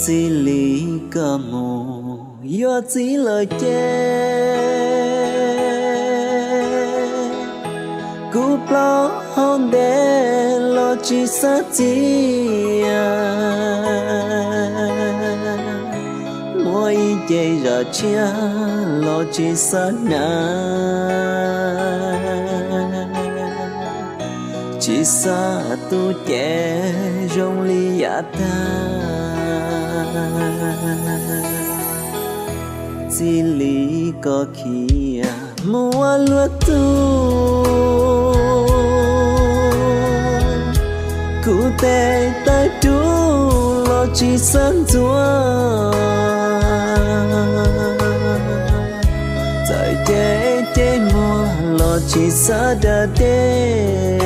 Txij li koj mus yuav txiv lawm ces kuv plaub hau ntev los tsis xav txiav, muaj ib ce zam tshiab los tsis xav hnav, tsis xav tu cev zoo li yav tag. Txij li koj khiav mus ua luag tug, kuv tes taw dub los tsis xav ntxuav, txawm cem cem muag los tsis xav da dej,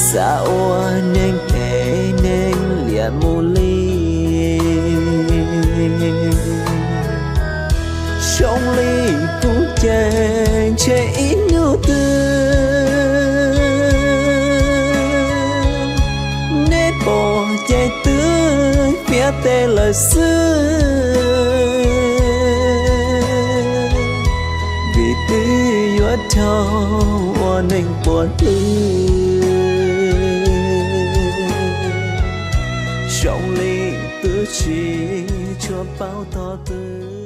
xav ua neeg phem neeg liam mus li. Zoo li kuv ces ntshe ib hnub twg neb pom ces twb fiab tes lawm xwb, vim twb yuav dhau ua neeg puas hlwb, zoo li twb tsis tshua paub tog twg.